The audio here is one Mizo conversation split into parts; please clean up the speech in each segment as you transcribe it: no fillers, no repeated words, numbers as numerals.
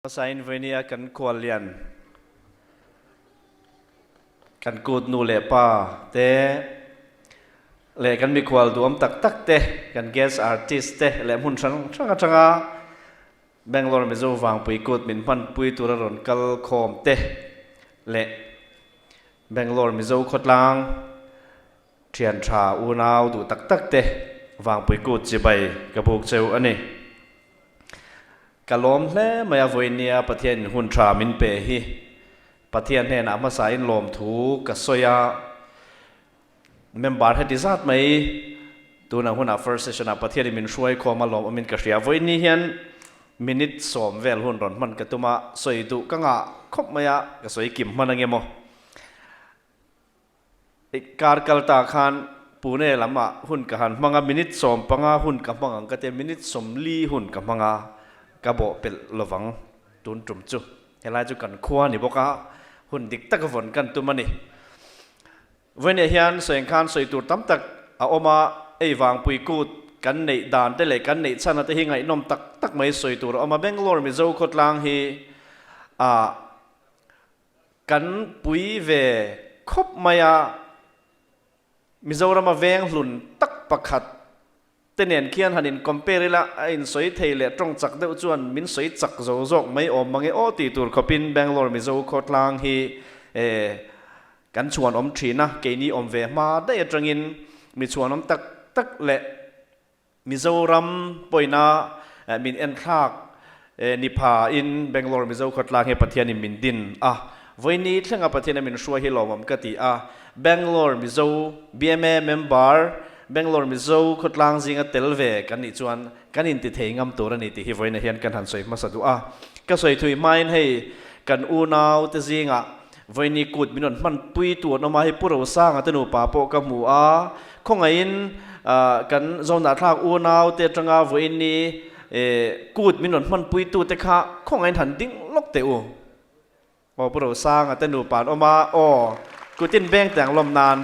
Hmasain Vainia kan khuallian, kan kut nu leh pa te leh kan mikhual duam tak tak te, kan guest artist te leh hmun hrang hrang atanga Bangalore Mizo Vangpui kut min hmanpui tura rawn kal khawm te leh Bangalore Mizo khawtlang thian tha unau duh tak tak te Vangpui kut chibai ka buk cheu a ni. Ka lawm hle mai a vawinia Pathian in hun tha min pe hi. Pathian hnenah hmasa in lawmthu ka sawi a, member heti zat mai tunah hunah first session ah Pathian in min hruai khawm a lawm awmin ka hria. Vawiin ni hian minute sawm vel hun rawn hman ka tum a, sawi duh ka ngah khawp mai a, ka sawi kim hman ange maw. Kar kal ta khan Pune lamah hun ka han hmang a, minute 15 hun ka hmang ang ka tia, minute 40 hun ka hmang a, ka bawh pelh lovang tun tum chu. Helai chu kan khua a ni bawk a, hun dik taka vawn kan tum a ni. Vawiinah hian sawi ang khan sawi tur tam tak a awm a, ei vangpui kut kan neih dan te leh kan neih chhan te hi ngaihnawm tak tak mai sawi tur a awm a, Bangalore Mizo khawtlang hi ah Kan pui ve khawp mai a, Mizorama veng hlun tak pakhat te nen khian han in compare ila a insawi thei leh tawng chak deuh chuan min sawi chak zo zawk mai awm mange aw tih tur khawpin Bangalore Mizo khawtlang hi kan chhuan awm thin a, keini awm ve hma daih atangin mi chhuan awm tak tak leh Mizoram pawina min enthlak ni pha in Bangalore Mizo khawtlang hi Pathian in min din a, vawiini thlenga Pathian a min hruai hi lawmawm ka ti a, Bangalore Mizo bma member Bangalore Mizo khawtlang zinga tel ve kan nih chuan kan inti thei ngam tur a ni tih hi vawiina hian kan han sawi hmasa duh a. Ka sawi thui hmain hei kan unau te zingah vawiini kut min rawn hmanpui tu an awm a, hei Pu Rosanga te nupa pawh ka hmu a, Khawngaihin kan Zonahthlak unau te atanga vawiin kut min rawn hmanpuitu te kha khawngaihin han ding lawk teh u. Aw Pu Rosanga te nupa an awm a, aw kutin beng teh ang lawm nan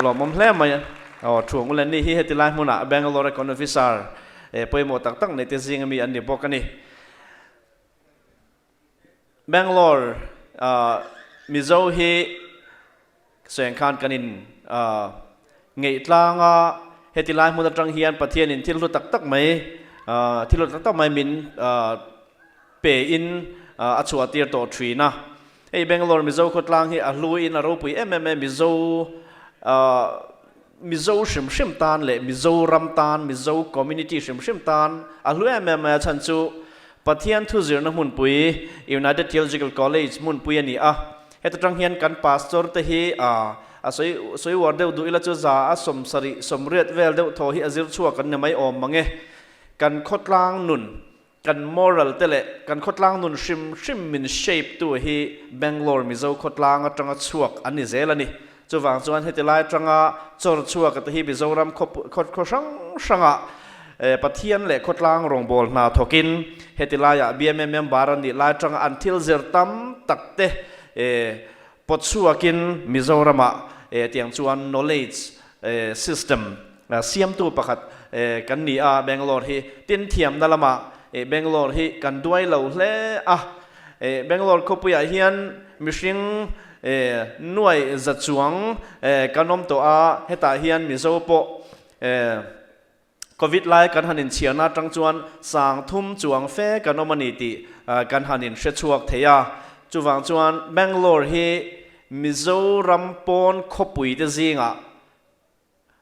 lawmawm hle mai. Aw Thuang Ulen ni hi heti lai hmunah Bangalore Econ Officer pawimawh tak tak nei te zinga mi an ni bawk a ni. Bangalore Mizo hi Seng khan kan in ngeih tlang a, heti lai hmun atang hian Pathian in thil hlu tak tak mai, thil hlu tak tak mai min pe in a chhuah tir tawh thin a. Hei Bangalore Mizo khawtlang hi a hlu in a ropui em em e, Mizo Mizo hrim hrim tan leh Mizoram tan, Mizo community hrim hrim tan a hlu em em mai a chhan chu Pathian thu zirna hmunpui United Theological College hmunpui a ni a. Heta tang hian kan pastor te hi a a sawi sawi uar deuh duh ila chu za a 70 80 vel deuh thaw hi a zir chhuak an ni mai awm mang e. Kan khawtlang nun, kan moral te leh kan khawtlang nun hrim hrim min shape tu hi Bangalore Mizo khawtlang atanga chhuak an ni zel a ni. Chuvang chuan heti lai atanga chawr chhuak te hi Mizoram khaw khaw hrang hrangah Pathian leh khawtlang rawngbâwl hna thawkin heti laiah bma member a nih lai atanga an thil zir tam tak te pawt chhuakin Mizoramah tiang chuan knowledge system siamtu pakhat kan ni a, Bangalore hi tin thiamna lamah Bangalore hi kan duai lo hle a, Bangalore khawpuiah hian mihring nuai za chuang kan awm tawh a, hetah hian Mizo pawh Covid lai kan han inchhiarna atang chuan 3000 chuang fe kan awm a ni tih kan han inhre chhuak thei a. Chuvang chuan Bangalore hi Mizoram pawn khawpui te zingah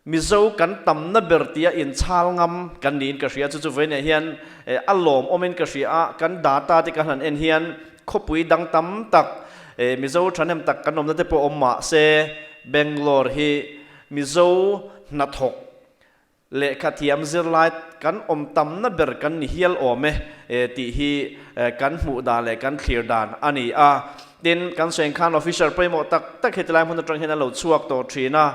Mizo kan tamna ber tia inchhal ngam kan niin ka hria. Chu chu vawiinah hian a lawmawmin ka hria a, kan data te kan han en hian khawpui dang tam tak Mizo thahnem tak kan awmna te pawh awm mah se Bangalore hi Mizo hnathawk Lehkha thiam zirlai kan awm tamna ber kan ni hial awm e tih hi kan hmuh dan leh kan thlir dan a ni a. Tin, kan sawi ang khan officer pawimawh tak tak heti lai hmun atang hian a lo chhuak tawh thin a.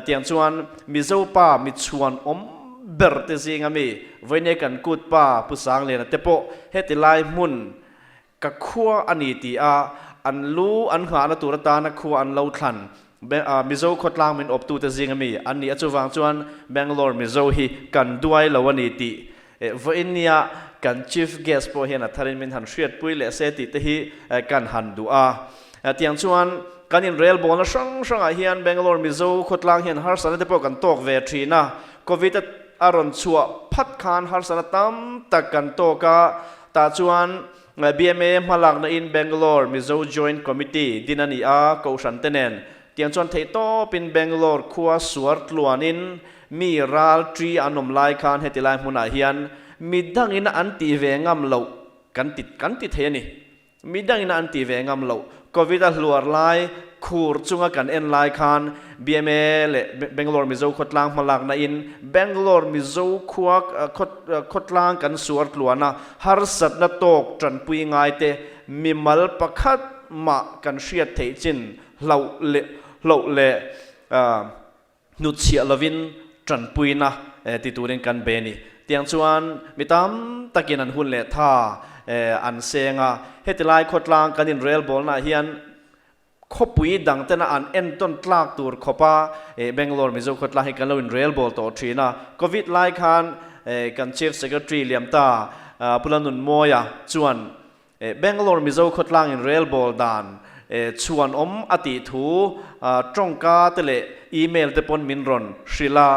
Tiang chuan Mizo pa michhuan awm ber te zinga mi Vawinia kan kut pa Pu Sangliana te pawh heti lai hmun Ka khua a ni ti a, an lu an nghahna tur atana khua an lo thlan. Mizo khawtlang min awptute zinga mi an ni a, chuvang chuan Bangalore Mizo hi kan duai lo a ni tih vawiin nia kan Chief Guest pawh hian a tharin min han hriatpui leh se tih te hi kan han duh a. Tiang chuan kan inrelbawlna hrang hrangah hian Bangalore Mizo khawtlang hian harsatna te pawh kan tawk ve thin a, Covid a rawn chhuah phat khan harsatna tam tak kan tawk a, tah chuan bma hmalakna in Bangalore Mizo Joint Committee din a ni a, Kohhran te nen tiang chuan theihtawpin Bangalore khua suar tluanin mi ral tri an awm lai khan heti lai hmunah hian midangin an tih ve ngam loh kan ti kan ti thei a ni. Midangin an ti ve ngam loh. Covid a hluar lai khur chunga kan en lai khan bma leh Bangalore Mizo khawtlang hmalakna in Bangalore Mizo khua khawtlang kan suar tluan a, harsatna tawk tanpui ngai te mimal pakhat mah kan hriat theih chin hlauh leh hlauh leh Hnutchhiah lovin tanpuina ti turin kan be a ni. Tiang chuan mi tam takin an hun leh tha an seng a. Heti lai khawtlang kan inrelbawlnaah hian khawpui dang tena an entawn tlak tur khawpa Bangalore Mizo khawtlang hi kan lo inrelbawl tawh thin a. Covid lai khan kan Chief Secretary Liamta Pu Lalnunmawia chuan Bangalore Mizo khawtlang in relbawl dan chhuan awm a tih thu tawngka te leh email te pawn min rawn hrilh a.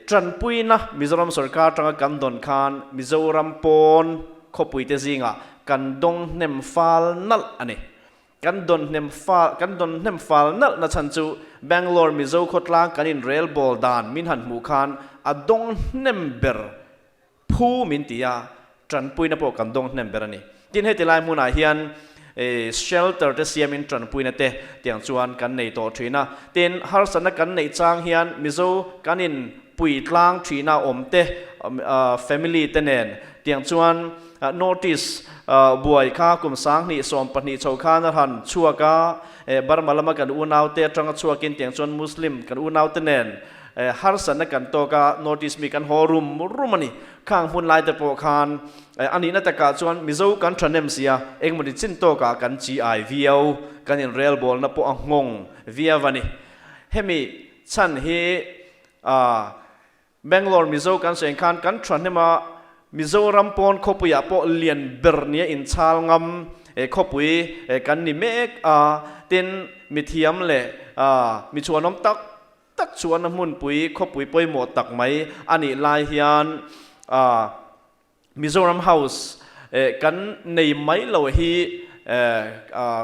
Tanpuina Mizoram sorkar atanga kan dawn khan Mizoram pawn khawpui te zingah kan dawng hnem fal nalh a ni. Kan dawn hnem fal kan dawn hnem fal nalh na chhan chu Bangalore Mizo khawtlang kan in relbawl dan min han hmuh khan a dawng hnem ber Phu min ti a, tanpuina pawh kan dawng hnem ber a ni. Tin, heti lai hmunah hian shelter te siamin tanpuina te tiang chuan kan nei tawh thin a. Tin, harsatna kan neih chang hian Mizo kan in pui tlang thina awm te, family te nen tiang chuan notice buai kha kum 2012 chho khan a han chhuak a, Burma lama kan unaute atanga chhuakin tiang chuan Muslim kan unaute nen Harsatna kan tawk a, notice mi kan haw rum rum a ni. Khang hmun lai te pawh khan a nihna takah chuan Mizo kan thahnem si a, engmawni chin tawkah kan chi ai viau, kan inrelbawlna pawh a nghawng viau a ni. Hemi chhan hi Bangalore Mizo kan sawi ang khan kan thahnem a, Mizoram pawn khawpuiah pawh lian ber nia inchhal ngam khawpui kan ni mek a, tin mithiam leh mi chhuanawm tak tak chuan a hmunpui khawpui pawimawh tak mai a nih lai hian Mizoram House kan nei mai lo hi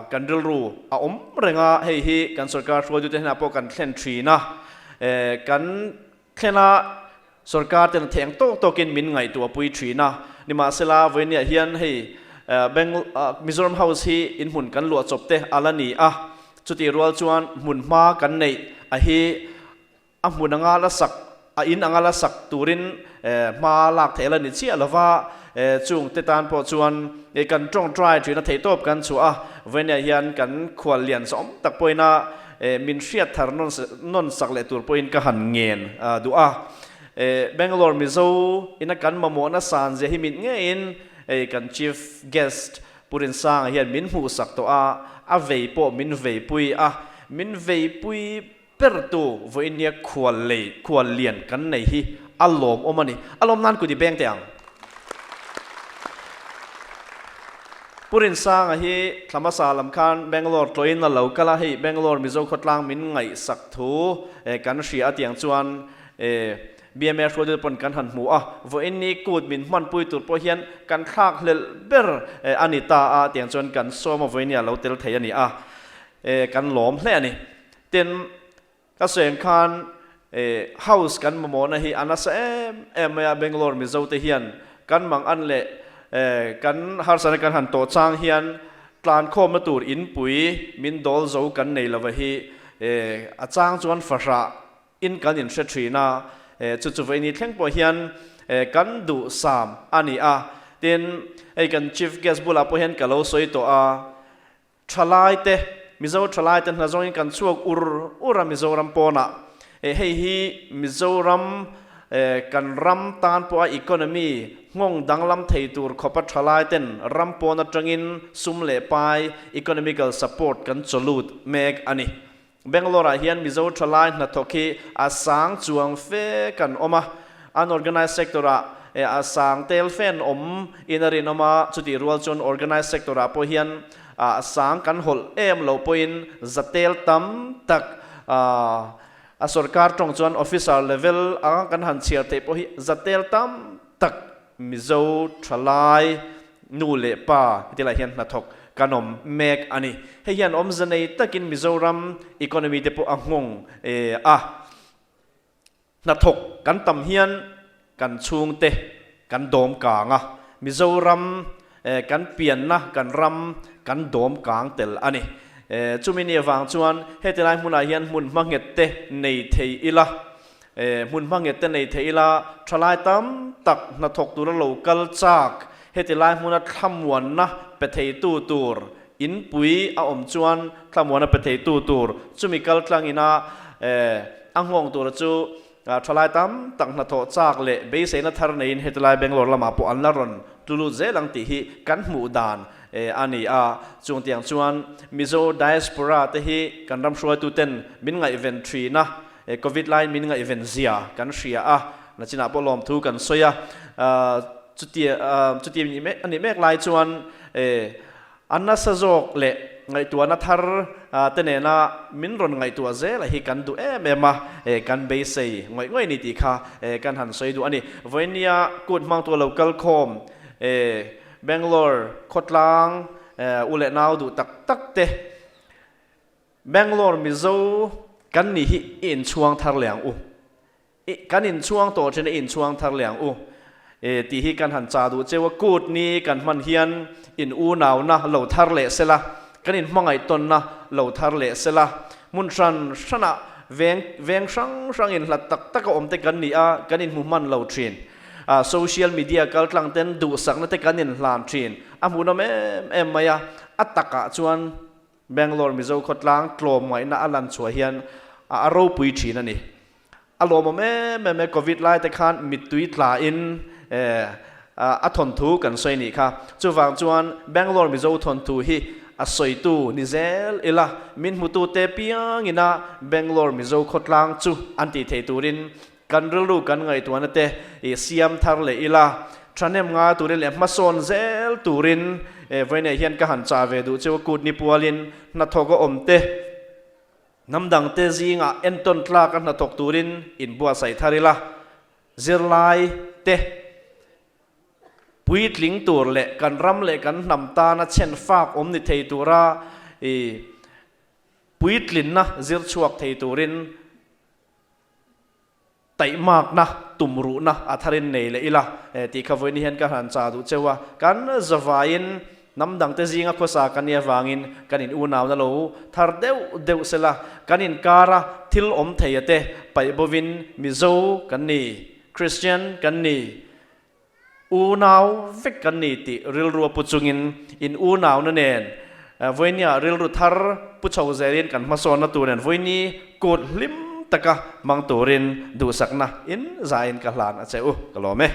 kan rilru a awm reng a, hei hi kan sorkar hruaitute hnenah pawh kan thlen thin a, kan thlen a sorkar ten theng tawk tawkin min ngaihtuah pui thin a, nimahsela vawinia hian hei Mizoram House hi inhmun kan luah chawp te a la ni a. Chutih rual chuan hmunhma kan neih a hi a hmun anga la sak, a in anga la sak turin hma lak theih la ni chiah lova, chung te tan pawh chuan kan tawngtai thin a theihtawp kan chhuah a, vawinia hian kan khual lian sawm tak pawhin a min hriat thar nawn sak leh tur pawhin ka han ngen duh a. Bangalore Mizo ina kan mamawhna san zia hi mit ngeiin kan Chief Guest Pu Rinsanga hian min hmuhsak tawh a, a vei pawh min veipui a, min veipui bertu vawinia khual lei, khual lian kan nei hi a lawmawm a ni. A lawm nan kut i beng teh ang. Pu Rinsanga hi thla hmasa lam khan Bangalore tlawhin a lo kal a, hei Bangalore Mizo khawtlang min ngaihsak thu kan hria a tiang chuan Bma hruaitute pawn kan han hmu a, vawiin ni kut min hmanpui tur pawh hian kan thlak hlelh ber a ni ta a, tiang chuan kan sawm a vawiin ni a lo tel thei a ni a, kan lawm hle a ni. Tin, ka sawi ang khan house kan mamawhna hi a nasa em em mai a, Bangalore Mizo te hian kan mang an leh kan harsatna kan han tawh chang hian tlankhawmna tur inpui min dawl zo kan nei lova hi a chang chuan fahrah In kan inhre thin a, chu chu vawiini thleng pawh hian kan duh sam a ni a. Tin, hei kan Chief Guest bulah pawh hian ka lo sawi tawh a, thalai te, Mizo thalai te hna zawngin kan chhuak ur ur a Mizoram pawnah. Hei hi Mizoram kan ram tan pawha economy nghawng danglam thei tur khawpa thalai ten ram pawn atangin sum leh pai economical support kan chawlut mek a ni. Bangalore-ah hian Mizo thalai hnathawk hi a sang chuang fe kan awm a, unorganised sector-ah A sang tel fan awm in a rinawm a, chutih rual chuan organised sector ah pawh hian a sang kan hawlh em loh pawhin za tel tam tak a sorkar tawng chuan officer level a kan han chhiar theih pawh hi za tel tam tak Mizo thalai nu leh pa heti lai hian hnathawk kan awm mek a ni. Hei hian awmze nei takin Mizoram economy te pawh a nghawng a. Hnathawk kan tam hian kan chhungte kan dawm kang a, Mizoram kan pianna kan ram kan dawm kang tel a ni. Chumi ni avang chuan heti lai hmunah hian hmun hma nghet te nei thei ila, hmun hma nghet te nei thei ila thalai tam tak hnathawk tura lo kal chak heti lai hmuna thlamuanna pe theitu tur Inpui a awm chuan thlamuana pe theitu tur chumi kal tlangina a nghawng tura chu thalai tam tak hnathawh chak leh beiseina thar neiin hetilai Bangalore lamah pawh an la rawn tlu lut zel ang tih hi kan hmuh dan a ni a. Chungtiang chuan Mizo diaspora te hi kan ram hruaituten min ngaihven thin a, Covid laiin min ngaihven zia kan hria a, nachinah pawh lawmthu kan sawi a. Chutia chuti a nih mek lai chuan A nasa zawk leh ngaihtuahna thar te nena min rawn ngaihtuah zel a hi kan duh em em a, kan beisei ngawih ngawih a ni tih kha kan han sawi duh a ni. Vawinia kut hmangtu a lo kal khawm Bangalore khawtlang u leh nau duh tak tak te, Bangalore Mizo kan nih hi i inchhuang thar leh ang u. I kan inchhuang tawh thin a, i inchhuang thar leh ang u e tih hi kan han chah duh cheu a, kut ni kan hman hian in unauna lo thar leh sela, kan inhmangaih tawnna lo thar leh sela, hmun hran hranah veng veng hrang hrang inhlat tak taka awm te kan ni a, kan inhmu hman lo thin. A social media kal tlang ten duhsakna te kan inhlan thin, a hmuhnawm em em mai a, a takah chuan Bangalore Mizo khawtlang tlawmngaihna a lan chhuah hian a ropui thin a ni. A lawmawm em em e, Covid lai te khan mittui tla in a thawnthu kan sawi nih kha. Chuvang chuan Bangalore Mizo thawnthu hi a sawitu ni zel ila, min hmutu te piang ina Bangalore Mizo khawtlang chu an tih thei turin Kan rilru kan ngaihtuahna te i siam thar leh ila, thahnem ngai turin leh hmasawn zel turin vawiinah hian ka han chah ve duh cheu a, kut ni pualin hnathawk a awm te, hnam dang te zingah entawn tlak a hnathawk turin inbuatsaih thar ila, zirlai te puitling tur leh kan ram leh kan hnam tana chhen fak awm ni thei tura i puitlinna zir chhuak thei turin Taihmakna, tumruhna a tharin nei leh ila tih kha vawiin hian ka han chah duh cheu a. Kan zavaiin hnam dangte zinga khawsa kan nih avangin kan in unauna lo thar deuh deuh sela, kan inkara thil awm thei a te paih bovin Mizo kan ni, Kristian kan ni, Unau vek kan ni tih rilru a pu chungin in unauna nen vawinia rilru thar pu chho zelin kan hmasawnna tur nen vawini kut hlim taka hmang turin duhsakna in zain ka hlan a che u ka lawm e.